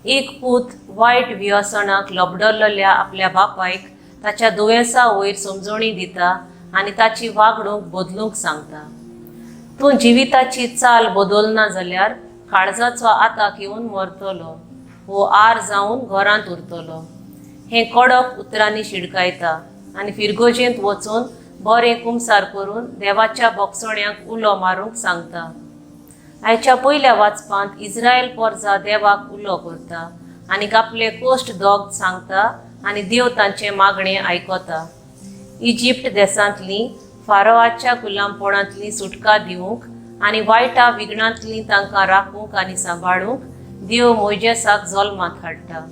एक पूत वायट व्यसनाक लबडलेल्या आपल्या बापायक ताच्या दुयेंसा वयर समजणी दिता आनी ताची वागणूक बदलूंक सांगता. तूं जिविताची चाल बदलना जाल्यार काळजाचो आताक येवन मरतलो वो आर जावन घरांत उरतलो हें कडक उतरांनी शिडकायता आनी फिरगोजेंत वचून बरें कुमसार करून देवाच्या बोगसण्याक उलो मारूंक सांगता. आयच्या पयल्या वाचपांत इस्रायल पोरजा देवाक उलो करता आनी आपले कोश्ट दोग सांगता आनी देव तांचें मागणें आयकता. इजिप्त देशांतली फारोआच्या गुलामपणांतली सुटका दिवंक आनी वायटा विघ्नांतली तांकां राखूंक आनी सांबाळूंक देव मोयजेसाक जल्मांत हाडटा.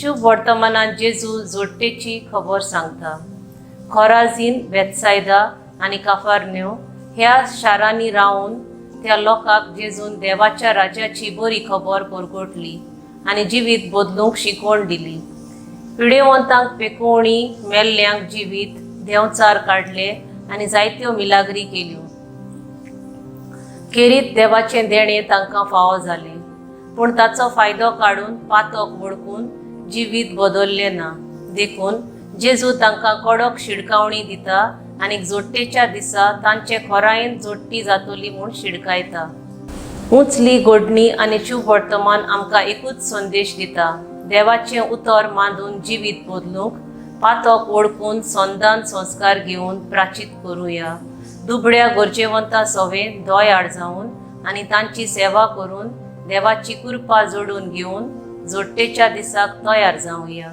शुभ वर्तमानांत जेजू जोडटेची खबर सांगता. खोराझीन, बेतसायदा आनी काफारन्यो ह्या शारांनी रावन त्या लोकांक जेजून देवाच्या राज्याची बरी खबर परगटली आनी जिवीत बदलूंक शिकवण दिली. पिडेवंतांक पेकोवणी, मेल्ल्यांक जिवीत, देंवचार काडले आनी जायत्यो मिलाग्री केल्यो. खेरीत देवाचें देणें तांकां फावो जालें, पूण ताचो फायदो काडून पातक वळखून जिवीत बदललें ना. देखून जेजू तांकां कडक शिडकावणी दिता आनी जोडटेच्या दिसा तांचे खोरायेन जोडटी जातली म्हूण शिडकायता. उंचली गोडणी आनी शुभ वर्तमान आमकां एकूच संदेश दिता: देवाचें उतर मांदून जिवीत बदलूंक, पातक वळखून संदान संस्कार घेवन प्राचीत करुया. दुबळ्या गरजेवंता सवें दयाळ जावन आनी तांची सेवा करून देवाची कृपा जोडून घेवन जोडटेच्या दिसाक तयार जावया.